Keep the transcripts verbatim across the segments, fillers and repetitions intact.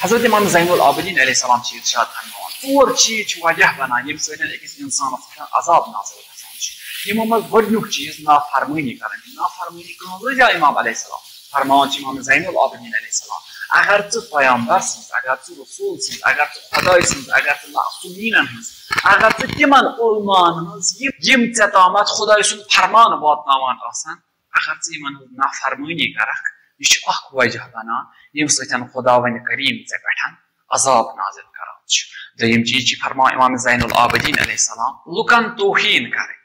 حضرت امام زین العابدین علیہ السلام چھِ ارشاد فرماوان، ژور چیٖز چھِ وجہ بنان، ییٚمہِ سۭتۍ أکِس انسانس پٮ۪ٹھ عذاب نازل گژھان چھُ۔ یِمو منٛز گۄڈٕنیُک چیٖز نافرمٲنی کرٕنۍ۔ نافرمٲنی کٕہٕنٛز ٲسۍ یا امام علیہ السلام؟ فرماوان چھِ امام زین العابدین علیہ السلام، اگر ژٕ پیغمبر سٕنٛز، اگر ژٕ رسول سٕنٛز، اگر ژٕ خداے سٕنٛز، اگر ژٕ معصومیٖنن ہٕنٛز، اگر ژٕ تِمن علماہن ہٕنٛز، یِم، یِم ژےٚ تامتھ خداے سُنٛد فرمان واتناوان آسن، اگر ژٕ یِمن ہٕنٛز نافرمٲنی کرکھ، یہِ چھُ اکھ وجہ بنان، ییٚمہِ سۭتۍ خداوند کریم ژےٚ پٮ۪ٹھ عذاب نازل کران چھُ۔ دوٚیِم چیٖز چھِ فرماوان امام زین العابدین علیہ السلام، لُکن توہین کرٕنۍ۔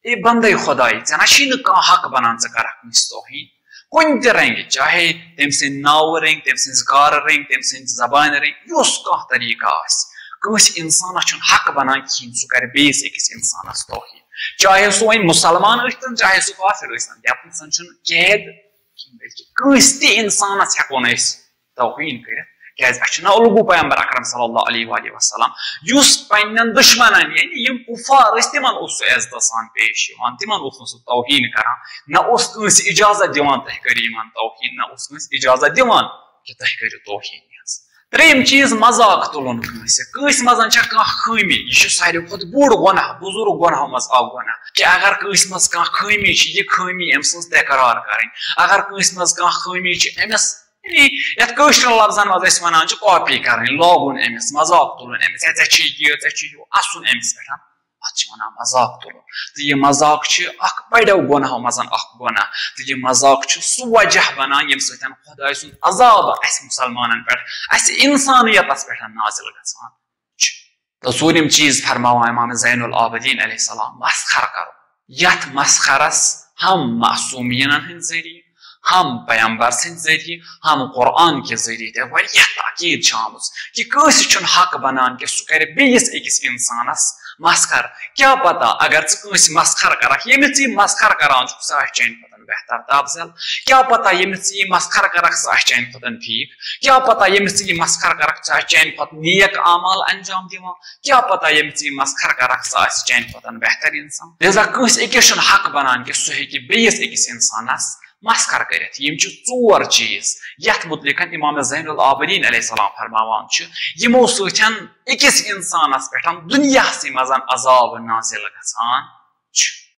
اے بندے خداے، ژےٚ نہ چھی نہٕ کانٛہہ حق بنان ژٕ کرکھ کٲنٛسہِ توہین۔ کُنہِ تہِ رنگہِ، چاہے تٔمۍ سٕنٛدۍ ناوٕ رٔنگۍ، تٔمۍ سٕنٛز کارٕ رٔنگۍ، تٔمۍ سٕنٛدۍ زبانہِ رٔنگۍ، یُس کانٛہہ طریقہٕ آسہِ، کٲنٛسہِ انسانس چھُنہٕ حق بنان کِہیٖنۍ سُہ کرِ بیٚیِس أکِس انسانس توہین۔ چاہے سُہ وۄنۍ مسلمان ٲسۍتن، چاہے سُہ کافر ٲسۍتن، دپُن زن چھُنہٕ قید کِہیٖنۍ، بلکہِ کٲنٛسہِ تہِ انسانس ہٮ۪کو نہٕ أسۍ توہین کٔرِتھ، کیازِ اَسہِ چھُنہ الگو پیغمبر اکرم صلی اللہ علیہ وآلہ وسلم، یُس پننٮ۪ن دشمنن، یعنی یِم کفار ٲسۍ، تِمن اوس سُہ عزتہٕ سان پیش یِوان، تِمن اوس نہٕ سُہ توہین کران، نہ اوس کٲنٛسہِ اجازت دِوان تُہۍ کٔرِو یِمن توہین، نہ اوس کٲنٛسہِ اجازت دِوان کہِ تُہۍ کٔرِو توہین یِہنٛز۔ ترٛیٚیِم چیٖز، مذاق تُلُن کٲنٛسہِ۔ کٲنٛسہِ منٛز چھا کانٛہہ خٲمی، یہِ چھُ ساروی کھۄتہٕ بوٚڑ گۄناہ، بُزرگ گۄناہو منٛز اکھ گۄناہ، کہِ اگر کٲنٛسہِ منٛز کانٛہہ خٲمی چھِ، یہِ خٲمی أمۍ سٕنٛز تکرار کرٕنۍ۔ اگر کٲنٛسہِ منٛز کانٛہہ خٲمی چھِ، أمِس، یعنی یتھ کٲشرٮ۪ن لفظن منٛز أسۍ ونان چھِ، کاپی کرٕنۍ، لاگُن أمِس، مذاق تُلُن أمِس، ہے، ژےٚ چھے یہِ، ژےٚ چھُے یہِ، اسُن أمِس پٮ۪ٹھ، اتھ چھِ ونان مذاق تُلُن۔ تہٕ یہِ مذاق چھِ اکھ بڑٮ۪و گۄناہو منٛز اکھ گۄناہ۔ تہٕ یہِ مذاق چھُ سُہ وجہ بنان، ییٚمہِ سۭتۍ خۄداے سُنٛد عذاب اسہِ مسلمانن پٮ۪ٹھ، اسہِ انسانیتس پٮ۪ٹھ نازل گژھان چھُ۔ تہٕ ژوٗرِم چیٖز فرماوان امام زین العابدین علیہ السلام، مسخر کرُن۔ یتھ مسخرس ہم معصومینن ہٕنٛدۍ ذٔریعہٕ، ہم پیغمبر سٕنٛدۍ ذٔریعہٕ، ہم قرآن کہِ ذٔریعہٕ تہِ واریاہ تاکید چھِ آمٕژ کہِ کٲنٛسہِ چھُنہٕ حق بنان کہِ سُہ کرِ بیٚیِس أکِس انسانس مسخر۔ کیٛاہ پتہ اگر ژٕ کٲنٛسہِ مسخر کرکھ، ییٚمِس ژٕ یہِ مسخر کران چھُکھ، سُہ آسہِ چانہِ کھۄتہٕ بہتر تہٕ افضل۔ کیٛاہ پتہ ییٚمِس ژٕ یہِ مسخر کرکھ، سُہ آسہِ چانہِ کھۄتہٕ ٹھیٖک۔ کیٛاہ پتہ ییٚمِس ژٕ یہِ مسخر کرکھ، سُہ آسہِ چانہِ کھۄتہٕ نیک اعمال انجام دِوان۔ کیٛاہ پتہ ییٚمِس ژٕ یہِ مسخر کرکھ، سُہ آسہِ چانہِ کھۄتہٕ بہتر انسان۔ لہذا کٲنٛسہِ أکِس چھُنہٕ حق بنان کہِ سُہ ہیٚکہِ بیٚیِس أکِس انسانس مسخر کٔرِتھ۔ یِم چھِ ژور چیٖز یتھ متعلق امام زین العابدین علیہ السلام فرماوان چھُ، یِمو سۭتۍ أکِس انسانس پٮ۪ٹھ دُنیاہسٕے منٛز عذاب نازل گژھان